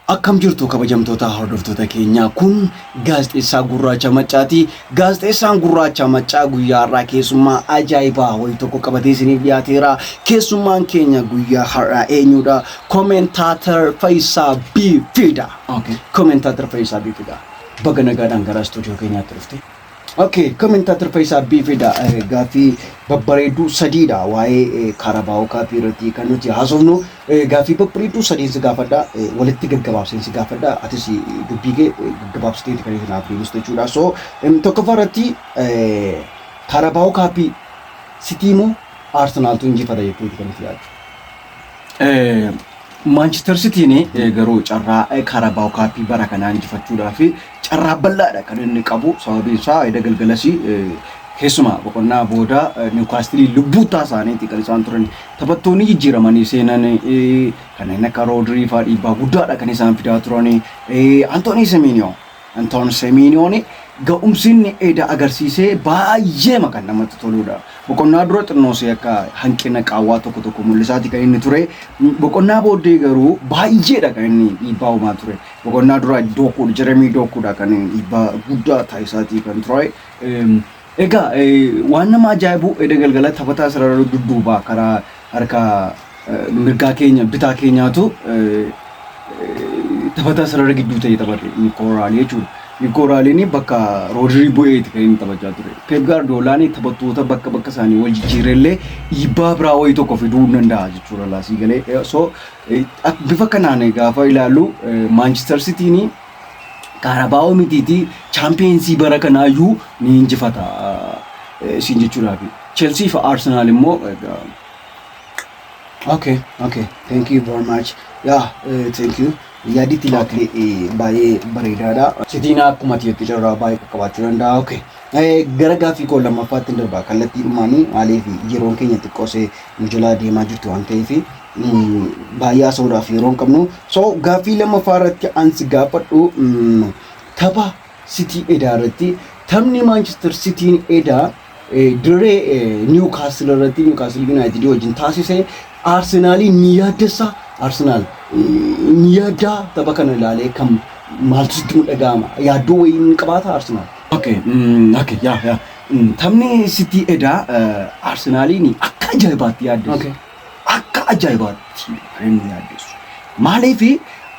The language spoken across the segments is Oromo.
Akkam jirtu, kabajamtoota hordoftoota keenyaa? Kun gaazexeessaa Gurraacha Maccaati. Gaazexeessaan Gurraacha Maccaa guyyaa har'aa keessummaa ajaa'ibaa wayii tokko qabatee isiniif dhiyaateera. Keessummaan keenya guyyaa har'aa eenyudha? Commentator Fayisaa Biifidha. Commentator Fayisaa Biifidha. Baga nagaadhaan gara istuudiyoo keenyaatti dhufte. Okay, commentator Fayisaa Biifidha. Gaaffii babbareedduu sadiidha waa'ee Carabao Cup irratti kan nuti haasofnu. Gaaffii babbareedduu sadiin si gaafadha. Walitti gaggabaabseen si gaafadha. Atis dubbii kee gaggabaabsiteeti kan isin naaf deebistu jechuudha. So, tokkoffaa irratti Carabao Cup City moo Arsenaaltu injifata jetteeti kan itti yaaddu? Manchester Cityin garuu carraa Carabao Cup bara kanaa injifachuudhaaf carraa bal'aadha kan inni qabu. Sababiin isaa eda galgalas keessumaa boqonnaa booda Newcastle lubbuu isaaniiti kan isaan turan. Taphattoonni jijjiiramanii seenan kanneen akka Rodri fa'aa dhiibbaa guddaadha kan isaan fidaa turan. Antoine Semenyo, Antoine Semenyoon ga'umsi inni eda agarsiisee baay'ee kan namatti toludha. Boqonnaa dura xinnoosee akka hanqina qaawwaa tokko tokko mul'isaati kan inni ture. Boqonnaa booddee garuu baay'eedha kan inni dhiibbaa uumaa ture. Boqonnaa dura Dokuudha, Jeremy Dokuudha kan inni dhiibbaa guddaa taasisaatii kan ture. Egaa waan nama ajaa'ibu, eda galgala taphataa sarara dudduubaa karaa harka mirgaa keenya bitaa keenyaatu taphataa sarara gidduu ta'e taphate, Nico O'Reilly jechuudha. Nico O'Reillyn bakka Rodri bu'eeti kan inni taphachaa ture. Pep Guardiolaan taphattoota bakka bakka isaanii wal jijjiirellee dhiibbaa biraa wayii tokko fiduu hin danda'a jechuudha laasii galee. So bifa kanaan gaafa ilaallu, Manchester Cityin Carabao mitiitii Champions bara kanaayyuu ni injifata siin jechuudhaaf. Chelsea fi Arsenal immoo egaa Okay. Thank you very much. Yeah, thank you. Yaaditti ilaalte baay'ee bareedaadha. Cityin akkuma ati jette carraa baay'ee qaqqabaachuu danda'a. Okay. Gara gaaffii koo lammaffaatti hin darba. Kallattii dhumaanii, maaliif yeroon keenya xiqqoosee nu jalaa deemaa jirtu waan ta'eef baay'ee haasa'uudhaaf yeroo hin qabnu. So gaaffii lammaffaa irratti ansi gaafadhu, tapha City edaa irratti, taphni Manchester Cityin edaa dirree Newcastle irratti Newcastle United wajjin taasise Arsenaalii ni yaaddessa. Arsenaal ni yaaddaa? Tapha kana ilaalee kam maaltu sitti dhaga'ama? Yaaddoo wayii ni qabaata Arsenaal? Okay, yeah. Taphni City edaa Arsenaaliin akka ajaa'ibaatti yaaddessa. Akka ajaa'ibaatti kan inni yaaddessu. Maaliif?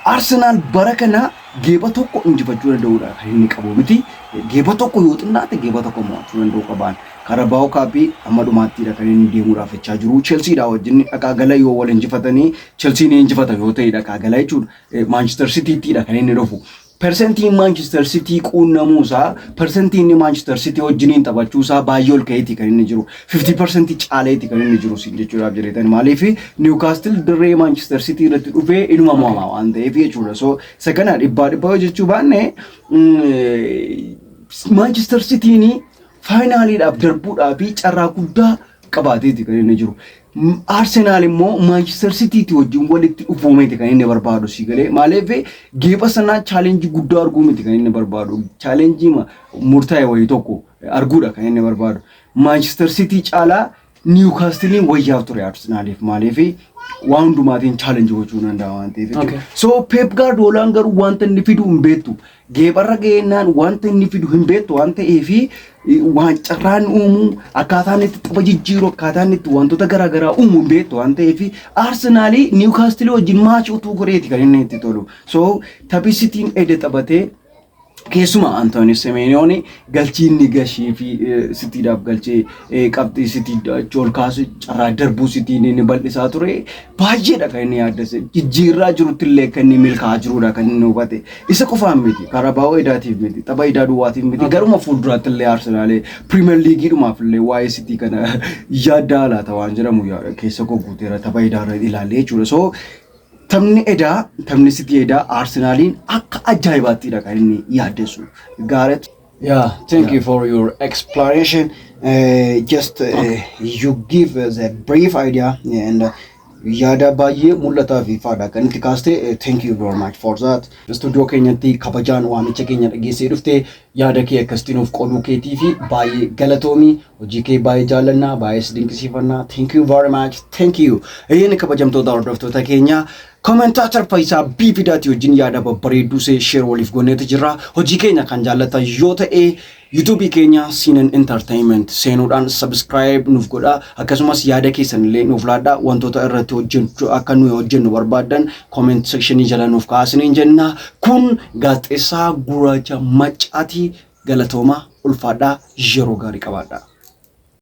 Arsenaal bara kana geeba tokko injifachuu danda'uudha kan inni qabu miti. Geeba tokko, yoo xinnaate geeba tokko mo'achuu danda'u qabaan. Carabao Cup amma dhumaattiidha kan inni deemuudhaaf jechaa jiru. Chelseadha wajjin dhaqaa gala yoo wal injifatanii, Chelsea ni injifata yoo ta'e dhaqaa gala jechuudha. Manchester Cityttidha kan inni dhufu. Persentiin Manchester City quunnamuu isaa, persentiin inni Manchester City wajjiniin taphachuu isaa baay'ee ol ka'eeti kan inni jiru. 50% caaleeti kan inni jiru siin jechuudhaaf jedhetan. Maaliif? Newcastle dirree Manchester City irratti dhufee inuma mo'ama waan ta'eef jechuudha. So isa kana dhibbaa dhibbaa jechuu baanne, Manchester Cityin faayinaaliidhaaf darbuudhaaf carraa guddaa qabaateeti kan inni jiru. Arsenaal immoo Manchester City wajjin walitti dhufuu miti kan inni barbaadu, si galee? Maaliif? Geepha sanaa challenge guddaa arguu miti kan inni barbaadu. Challenge murtaa'e wayii tokko arguudha kan inni barbaadu. Manchester City caalaa Newcastleiin wayyaaf ture Arsenaaliif. Maaliif? Waan hundumaatiin challenge gochuu danda'a waan ta'eef. So Pep Guardiolaan garuu wanta inni fidu hin beektu. Geepharra ga'eennaan wanta inni fidu hin beektu waan ta'eef, waan carraan uumuu, akkaataan itti tapha jijjiiru, akkaataan itti wantoota garaagaraa uumuu hin beektu waan ta'eef, Arsenaalii Newcastle wajjin match utuu godheeti kan inni itti tolu. So taphi Cityin ede taphatee, keessumaa Antoine Semenyoon galchii inni gashee fi Citydhaaf galchee qabxii City ol kaasu, carraa darbuu Cityin inni bal'isaa ture baay'eedha kan inni yaaddesse. Jijjiirraa jirutti illee kan inni milkaa'aa jirudha kan inni hubate. Isa qofaan miti, Carabao edaatiif miti, tapha edaa duwwaatiif miti, garuma fuulduraatti illee Arsenaalee Premier Leagueiidhumaaf illee waa'ee City kana yaaddaa laata waan jedhamu keessa koo guuteera tapha edaa irra ilaallee jechuudha. So taphni edaa, taphni City edaa Arsenaaliin akka ajaa'ibaattiidha kan inni yaaddessu. Gaaret. Yeah, thank you for your explanation. Just you give the brief idea and Yaada baay'ee mul'ataa fi ifaadha kan itti kaaste. Thank you very much for that. Istuudiyoo keenyatti kabajaan waamicha keenya dhageessee dhufte, yaada kee akkasitti nuuf qooduu keetii fi baay'ee galatoomii. Hojii kee baay'ee jaallannaa, baay'ee si dinqisiifannaa. Thank you very much. Thank you. Eeyyeen, kabajamtoota hordoftoota keenya, Commentator Faayisaa Biifidaatii wajjin yaada babbareedduu see share waliif gooneetu jira. Hojii keenya kan jaallatan yoo ta'e, YouTubeii keenya Sinan Entertainment seenuudhaan subscribe nuuf godhaa. Akkasumas yaada keessan illee nuuf laadhaa. Wantoota irratti hojjennu, akka nuyi hojjennu barbaaddan, comment sectionii jala nuuf kaasiniin jenna. Kun gaazexeessaa Gurraacha Maccaatii. Galatoomaa, ulfaadhaa, yeroo gaarii qabaadhaa.